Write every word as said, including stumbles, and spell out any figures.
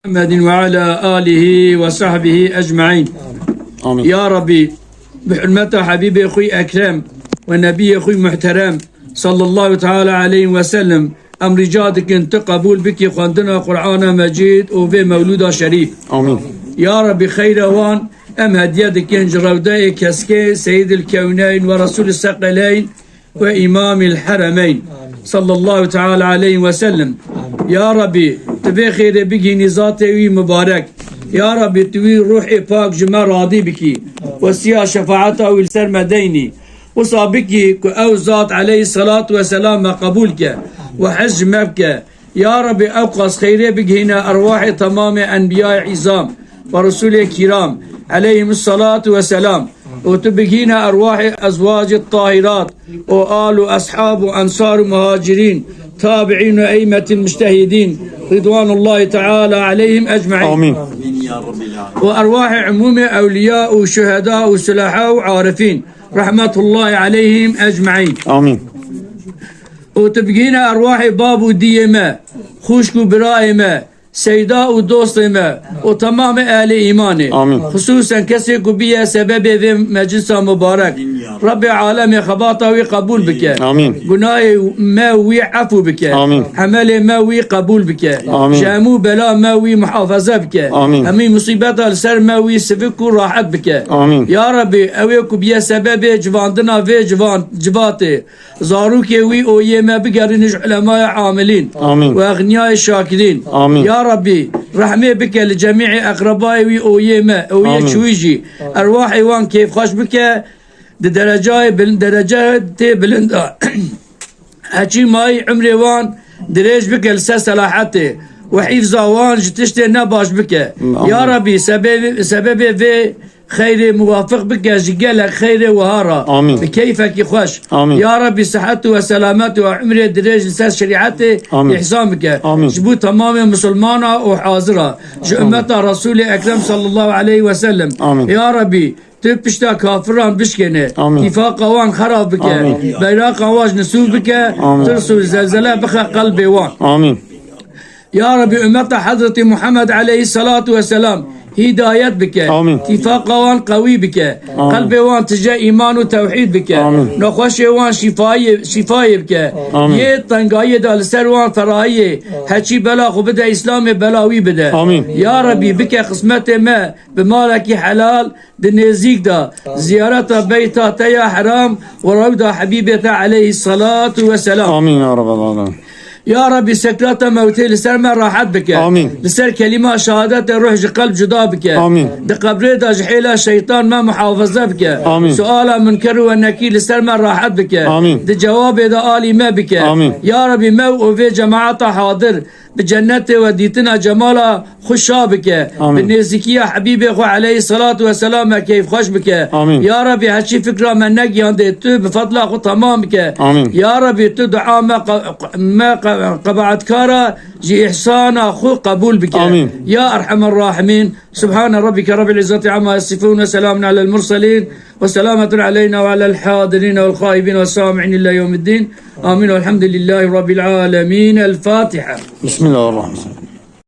محمد وعلى آله وصحبه أجمعين. Amîn. Ya Rabî, bi hurmeta Habîbê xwe ekrem û Nebiyê xwe muhterem sallallahu teala aleyhi ve sellem, em rica dikin tu qebûl bikî xwendina Qur'ana Mecîd û vê mewlûda şerîf. Amîn. Ya Rabî, xeyra wan em hediye dikin ji rewdeyê keskê Seyyidil Kewneyn ve Resulü Sekeleyn ve İmamil Heremeyn sallallahu teala aleyhi ve sellem. Ya Rabî, tu vê xêrê bigihînî zatê wî mibarek. Ya Rabî, tu wî ruhê pak ji me radî bikî. Wesiya şefaeta wî li ser me deynî. Wisa bikî ku ew zat aleyhissalatu vesselam me qebûl ke ve hez ji me bike. Ya Rabî, ew qas xeyrê bigihîne erwahê temamê enbiyayê îzam ve Resulê kîram aleyhimussalatu vesselam. û tu bigîne erwahê ezwacê tahirat û al û eshab û ensar û muhacirîn, tabiîn û eymetil mujtehidîn, ridwanullahi teala aleyhim ecmaîn. Amîn. Û erwahê umûmê ewliya û şuheda û sulaha û arifîn, rahmetullahi aleyhim ecmaîn. Amîn. Û tu bigîne erwahê bab û diyê me, xûşk û birayê me, seyda û dostê me û temamê ehlê îmanê. Amîn. Xisûsen kesê ku biye sebebê vê meclisa mubarek. Rebbê alemê xebata wî qebûl bike. Amîn. Gunahê me wî efû bike. Amîn. Emelê me wî qebûl bike. Amîn. Ji hemû bela me wî muhafaza bike. Amîn. Hemî musîbeta li ser me wî sivik û rahet bike. Amîn. Ya Rebbî, ew ê ku biye sebebê civandina vê civan, civatê, zarokê wî û yê me bigerîne ji ulemaya amilîn Amîn. û exniyayê şakirîn. Amîn. Ya Rebbî, rehmê bike li cemîê eqrebayê wî û yê me û yê Amîn. çûyî jî. Erwahê wan kêfxweş bike, di derecayê bil-, derecetê bilind a. Heçî mayî umrê wan dirêj bike li ser selahetê û hîfza wan ji tiştê nebaş bike. Amîn. Ya Rebbî, sebebê, sebebê vê xeyrê muwafiq bike ji gelek xeyrê wiha re. Amîn. Bi keyfekî xweş. Amîn. Ya Rebbî, sihet û selamet û umrê dirêj li ser şerîetê Amîn. îhsan bike. Amîn. Ji bo temamê misilmana û hazira. Ji Amîn. ummeta Resulê Ekrem sallallahu aleyhi ve sellem. Amîn. Ya Rebbî, tu pişta kafiran bişkêne. Amîn. Tîfaqa wan xerab bike. Amîn. Beyraqa wan ji nisû bike. Amîn. Tirs û zelzele bixe qelbê wan. Amîn. Ya Rebbî, ummeta Hezretî Muhammed aleyhissalatu vesselam hîdayet bike. Amîn. Tîfaqa wan qewî bike. Amîn. Qelbê wan tije îman û tewhîd bike. Amîn. Nexweşê wan şîfayê, şîfayê bike. Amîn. Yê tengayê de li ser wan ferahiyê. Heçî bela xwe bide, Îslamê bela wî bide. Amîn. Ya Rebbî, bike xismetê me bi malekî helal di nêzîk de ziyareta beyta te ya heram û rewda Hebîbê te aleyhissalatu vesselam. Amîn ya Rabbel alemin. Ya Rebbî, sekrata mewtê li ser me rahet bike. Amîn. Li ser kelîma şehadetê ruh ji qelb cuda bike. Amîn. Di qebrê de ji hêla şeytan me muhafaza bike. Amîn. Suala munker û nekîr li ser me rahet bike. Amîn. Di cewabê de alî me bike. Amîn. Ya Rebbî, me û vê cemaeta hadir bi cennetê we dîtina cemala xwe şa bike. Amîn. Bi nêzîkiya Hebîbê xwe aleyhissalatu vesselam me keyfxweş bike. Amîn. Ya Rebbî, heçî fikra me negiyandê, tu bi fedla xwe temam bike. Amîn. Ya Rebbî, tu dua me qe-, me qe-, qebaetkara ji îhsana xwe qebûl bike. Amîn. Ya Erhemer Rahimîn. Subhane Rabbike Rabbil İzzeti Amma Yasifun ve Selamun Alel Murselin ve Selametun Aleyna ve Alel Hadirine vel Gaibin ve Sami'in ila Yevmiddin. Amin. Velhamdülillahi Rabbil Alemin. El Fatiha. Bismillahirrahmanirrahim.